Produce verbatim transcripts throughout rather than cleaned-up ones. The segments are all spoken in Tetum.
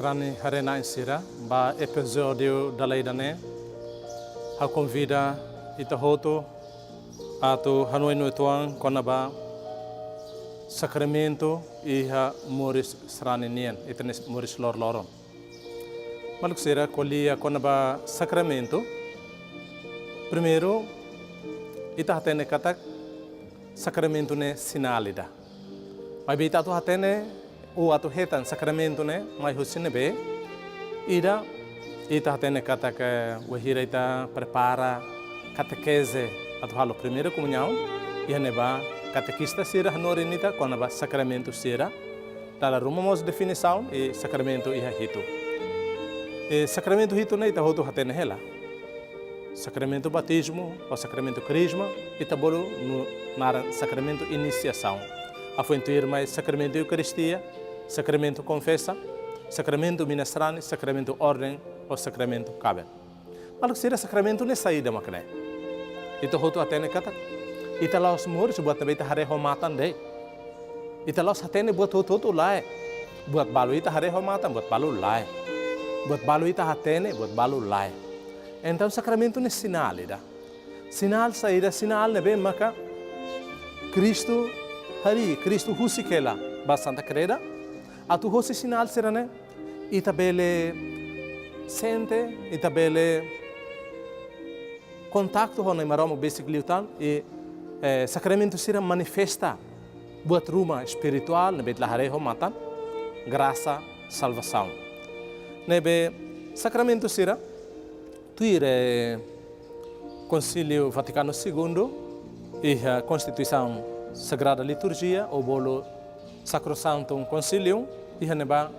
Sarani haree-na'in sira, ba epizódiu dala ida ne'e, ha'u konvida ita hotu atu hanoin uitoan kona-ba sakramentu iha moris sarani nian, ita-nia moris loroloron. Maluk sira, ko'alia kona-ba sakramentu, primeiru, ita hatene katak sakramentu ne'e sinál ida. Maibé ita atu hatene, ou atu hetan sakramentu ne'e mai husi ne'ebé? Ida, ita hatene katak wainhira ita prepara katekeze atu halo primeira komuñaun, iha ne'ebá katekista sira hanorin ita kona-ba sakramentu sira. Dala ruma mós definisaun, i sakramentu iha hitu. I sakramentu hitu ne'e ita hotu hatene hela. Sakramentu batizmu, ou sakramentu krizma, ita bolu naran sakramentu inisiasaun. Hafoin tuirmai sakramentu eukaristia, sakramentu konfesa, sakramentu mina sarani, sakramentu orden, ou sakramentu kaben. Maluk sira, sakramentu ne'e saida mak ne'e? Ita hotu hatene katak ita la'ós moris buat ne'ebé ita haree ho matan de'it. Ita la'ós hatene buat hotu-hotu lae. Buat balu ita haree ho matan, buat balu lae. Buat balu ita hatene, buat balu lae. Entaun sakramentu ne'e sinál ida. Sinál saida? Sinál ne'ebé maka Kristu harii, Kristu husik hela ba Santa Kreda. Atu hosi sinál sira-ne'e ita bele sente, ita bele kontaktu ho Na'i Maromak besik liután, i, eh, sakramentu sira manifesta buat ruma espirituál ne'ebé ita la haree ho matan, grasa salvasaun. Ne'ebé sakramentu sira, tuir, eh, Konsíliu Vatikanu Segundu, iha Konstituisaun Sagrada Liturjia, ou bolu Sacrosanctum Concilium, iha ne'ebá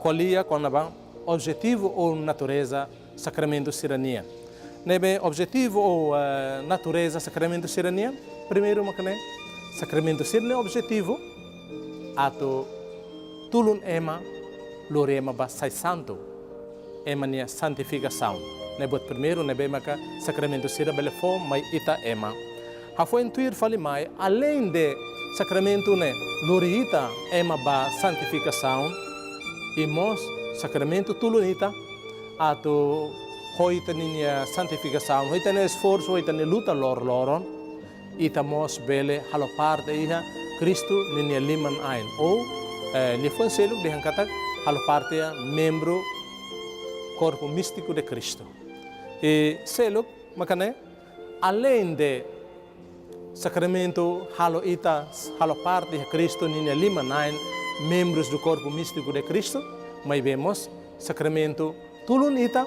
ko'alia kona-ba objetivu ou natureza sakramentu sira-nian. Ne'ebé objetivu ou, eh, natureza sakramentu sira-nian, primeiru mak ne'e, sakramentu sira-nia objetivu atu tulun ema, lori ema ba sai santu, ema nia santifikasaun. Ne'e buat primeiru ne'ebé maka sakramentu sira bele fó mai ita ema. Hafoin tuir fali mai, aleinde sakramentu ne'e lori ita ema ba santifikasaun, i mós sakramentu tulun ita atu ho ita-nia santifikasaun, ho ita-nia esforsu, ho ita-nia luta loroloron, ita mós bele halo parte iha Kristu ninia liman-ain. Ou, eh, liafuan seluk dehan katak halo parte iha membru korpu místiku de Kristu. I seluk mak ne'e, aleinde sakramentu halo ita halo parte iha Kristu ninia liman-ain, membros do corpo místico de Cristo, maibé mós sakramentu tulun ita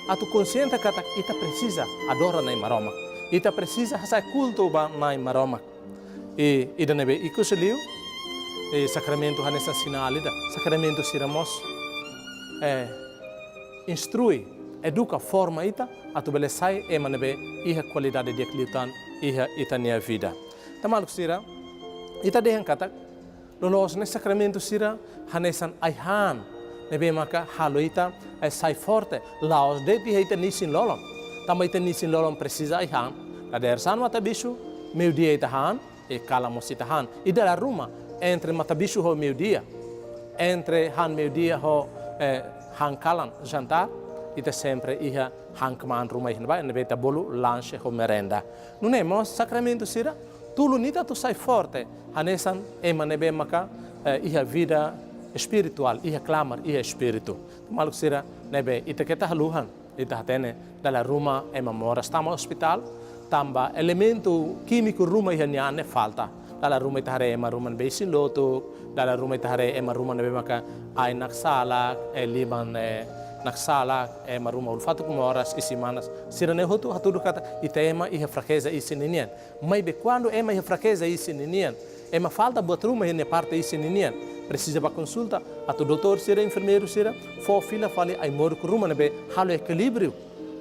atu konxiente katak ita presiza adora Na'i Maromak. Ita presiza hasa'e kultu ba Na'i Maromak. I ida ne'ebé ikus liu, i sakramentu hanesan sinál ida, sakramentu sira mós, eh, instrui, eduka, forma ita atu bele sai ema ne'ebé iha kualidade di'ak liután iha ita-nia vida. Tan maluk sira, ita dehan katak loloos ne'e sakramentu sira hanesan ai-han ne'ebé maka halo ita, eh, sai forte, la'ós de'it iha ita-nia isin-lolon. Tanba ita-nia isin-lolon presiza ai-han. Dadeer-saan matabixu, meiudia ita han, i kalan mós ita han. I dala ruma, entre matabixu ho meiudia, entre han meiudia ho, eh, han kalan, jantar, ita sempre iha han kmaan ruma iha ne'ebá, ne'ebé ita bolu lanche ho merenda. Nune'e mós sakramentu sira tulun ita atu sai forte, hanesan ema ne'ebé maka, eh, iha vida espirituál, iha klamar, iha espíritu. Maluk sira, ne'ebé ita keta haluhan, ita hatene, dala ruma ema moras tama ospitál, tanba elementu kímiku ruma iha nia an ne'e falta. Dala ruma ita haree ema ruma ne'ebé isin-lotuk, dala ruma ita haree ema ruma ne'ebé maka ain naksalak, eh, liman, eh, naksalak, ema ruma ulun-fatuk moras, isin-manas. Sira-ne'e hotu hatudu katak ita ema iha frakeza isin ninian. Maibé kuandu ema iha frakeza isin ninian, ema falta buat ruma iha nia parte isin ninian, presiza bá konsulta atu doutór sira, enfermeiru sira fó fila fali ai-moruk ruma ne'ebé halo ekilíbriu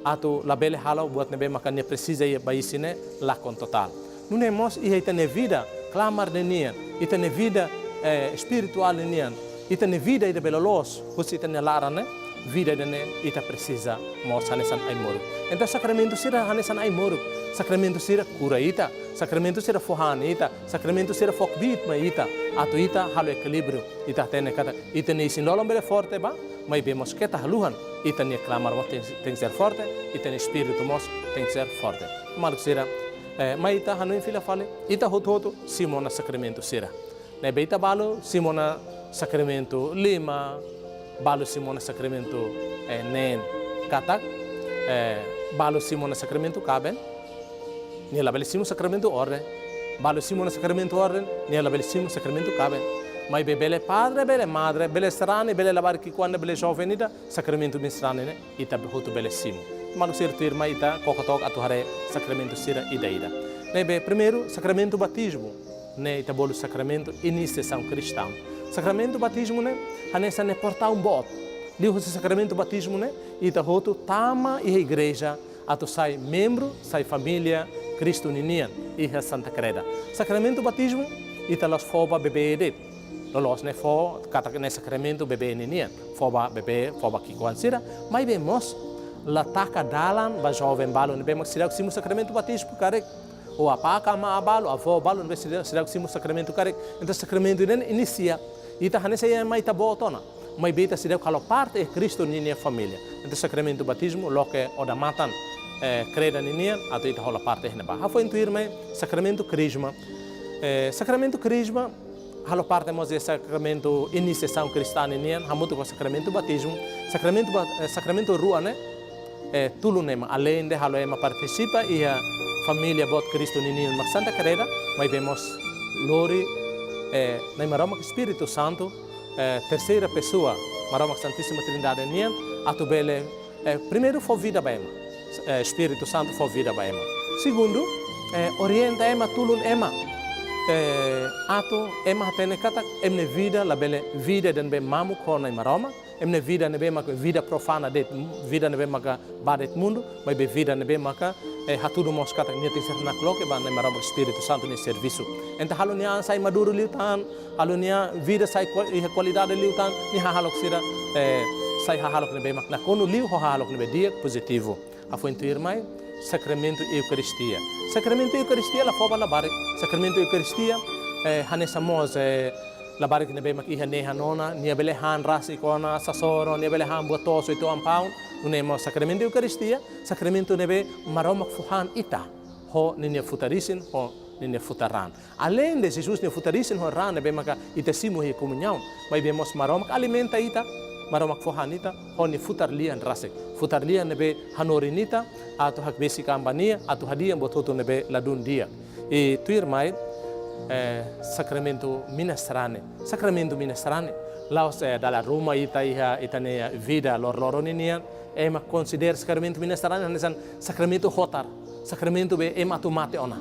atu labele halo buat ne'ebé maka nia presiza iha ba isin ne'e lakon totál. Nune'e mós iha ita-nia vida klamar ninian, ita-nia vida, eh, espirituál ninian, ita-nia vida ida bele loos husi ita-nia laran ne'e, vida ida-ne'e ita presiza mós hanesan ai-moruk. Entaun sakramentu sira hanesan ai-moruk, sakramentu sira kura ita, sakramentu sira fó han ita, sakramentu sira fó kbiit mai ita, atu ita halo ekilíbriu, ita hatene katak ita-nia isin-lolon bele forte ba, Maibé mós keta haluha, ita-nia klamar mós tenke, tenke ser forte, ita-nia espíritu mós tenke ser forte. Maluk sira, eh, mai ita hanoin fila fali, ita hotu-hotu simu ona sakramentu sira. Ne'ebé ita balu simu ona sakramentu lima, balu simu ona sakramentu, eh, neen. Katak, eh, balu simu ona sakramentu kaben, nia labele simu sakramentu orden. Balu simu ona sakramentu orden, nia labele simu sakramentu kaben. Maibé bele padre, bele madre, bele sarani, bele labarik ki'ikoan, bele joven ida, sakramentu ministrál ne'e, ita hotu bele simu. Maluk sira, tuirmai ita koko took atu haree sakramentu sira ida-idak. Ne'ebé primeiru, sakramentu batizmu. Ne'e ita bolu sakramentu inisiasaun kristaun. Sakramentu batizmu ne'e hanesan ne'e portaun boot. Liuhusi sakramentu batizmu ne'e, ita hotu tama iha igreja atu sai membru, sai família Kristu ninian iha Santa Kreda. Sakramentu batizmu, ita la'ós fó ba bebé de'it. Loloos ne'e fó, katak ne'e sakramentu bebé ninian. Fó ba bebé, fó ba ki'ikoan sira, maibé mós la taka dalan ba joven balu ne'ebé mak seidauk simu sakramentu batizmu karik. Ou apá ka amá balu, avó balu ne'ebé seidauk, seidauk simu sakramentu karik. Entaun sakramentu ne'e inisia. Ita hanesan ema ita-boot ona. Maibé ita seidauk halo parte iha Kristu ninia família. Entaun sakramentu batizmu loke odamatan, eh, Kreda ninian, atu ita hola parte iha ne'ebá. Hafoin tuirmai, sakramentu krizma. Eh, sakramentu krizma halo parte mós de sakramentu inisiasaun kristaun ninian, hamutuk ho sakramentu batizmu. Sakramentu ba-, eh, sakramentu rua ne'e, eh, tulun ema, aleinde halo ema partisipa iha família boot Kristu ninian mak Santa Kreda, maibé mós lori, eh, Na'i Maromak Espíritu Santu, eh, terseira pesoa, Maromak Santísima Trindade nian, atu bele, eh, primeiru fó vida ba ema. Eh, Espíritu Santu fó vida ba ema. Segundu, eh, orienta ema, tulun ema, eh, atu ema hatene katak ema nia vida labele vida ida ne'ebé mamuk ho Na'i Maromak, ema nia vida ne'ebé maka vida profana de'it, vida ne'ebé maka ba de'it mundu, maibé vida ne'ebé maka, eh, hatudu mós katak nia tenke ser nakloke ba Na'i Maromak Espíritu Santu nia servisu. Entaun halo nia an sai maduru liután, halo nia vida sai kua-, iha kualidade liután, nia hahalok sira, eh, sai hahalok ne'ebé mak nakonu liu ho hahalok ne'ebé di'ak pozitivu. Hafoin tuirmai, sakramentu Eukaristia. Sakramentu Eukaristia la fó ba labarik. Sakramentu Eukaristia, eh, hanesan mós, eh, labarik ne'ebé mak iha nehan ona, nia bele han rasik ona, sasoro, nia bele han buat toos, uitoan, paun. Nune'e mós sakramentu Eukaristia, sakramentu ne'ebé Maromak fó han ita ho ninia futar isin, ho ninia futar raan. Aleinde Jesus nia futar isin ho raan ne'ebé maka ita simu iha komuñaun, maibé mós Maromak alimenta ita, Maromak fó han ita ho nia futar lian rasik. Futar lian ne'ebé hanorin ita atu hakbesik an ba nia, atu hadi'a buat hotu ne'ebé ladún di'ak. I tuirmai, eh, sakramentu ministrál ne'e. Sakramentu ministrál ne'e la'ós, eh, dala ruma ita iha ita-nia vida loroloron ninian, ema konsidera sakramentu ministrál ne'e hanesan sakramentu hotar, sakramentu be ema atu mate ona.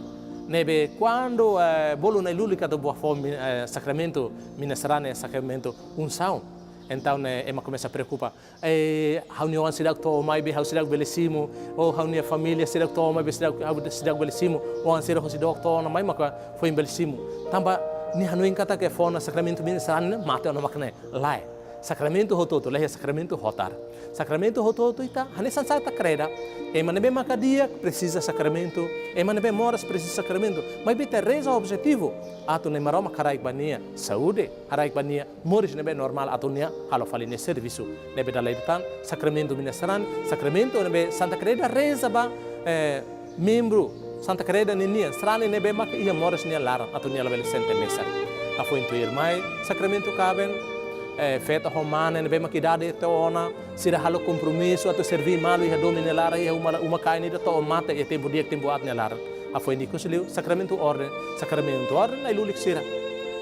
Ne'ebé kuandu, eh, bolu Na'i Lulik atu bá fó mi-, eh, sakramentu ministrál ne'e, sakramentu unsaun, entaun, eh, ema komesa preokupa. Eh, ha'u-nia oan seidauk to'o mai be ha'u seidauk bele simu, ou ha'u-nia família seidauk to'o mai be seidauk, ha'u seidauk bele simu, oan sira hosi dook to'o ona mai maka foin bele simu. Tanba nia hanoin katak ke fó ona sakramentu ministrál ne'e mate ona mak ne'e. Lae. Sakramentu hotu-hotu, laiha sakramentu hotar. Sakramentu hotu-hotu ita, hanesan Santa Kreda. Ema ne'ebé maka di'ak presiza sakramentu, ema ne'ebé moras presiza sakramentu. Maibé ita reza ho objetivu atu Na'i Maromak haraik ba nia saúde, haraik ba nia moris ne'ebé normál atu nia halo fali nia servisu. Ne'ebé dala ida tan, sakramentu ministrál, sakramentu ne'ebé Santa Kreda reza ba, eh, membru Santa Kreda ninian, sarani ne'ebé maka iha moras nia laran, atu nia labele sente mesak. Hafoin tuirmai, sakramentu kaben, eh, feto ho mane ne'ebé maka idade to'o ona, sira halo kompromisu atu serví malu iha domin nia laran, iha uma, uma-kain ida to'o mate, iha tempu di'ak, tempu aat nia laran. Hafoin ikus liu, sakramentu orden, sakramentu orden, Na'i Lulik sira,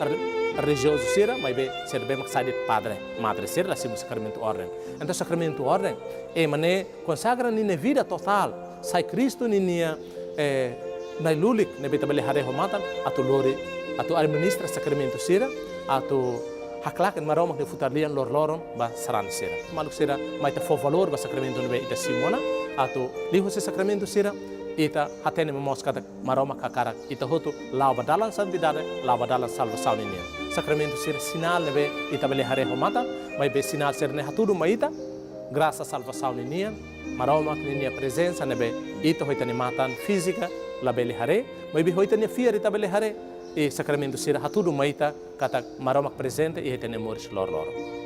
re-, relijiozu sira, maibé sira ne'ebé maka sai de'it padre, madre sira la simu sakramentu orden. Entaun sakramentu orden, ema ne'e konsagra ninia vida totál, sai Kristu ninia, eh, Na'i Lulik ne'ebé ita bele haree ho matan, atu lori, atu administra sakramentu sira, atu haklaken Maromak nia futar lian loroloron ba sarani sira. Maluk sira, mai ita fó valór ba sakramentu ne'ebé ita simu ona, atu liuhusi sakramentu sira, ita hatene momoos katak Maromak hakarak ita hotu la'o ba dalan santidade, la'o ba dalan salvasaun ninian. Sakramentu sira sinál ne'ebé ita bele haree ho matan, maibé sinál sira-ne'e hatudu mai ita grasa salvasaun ninian, Maromak ninia prezensa ne'ebé ita ho ita-nia matan fízika labele haree, maibé ho ita-nia fiar ita bele haree, i sakramentu sira hatudu mai ita katak Maromak prezente iha ita-nia moris loroloron.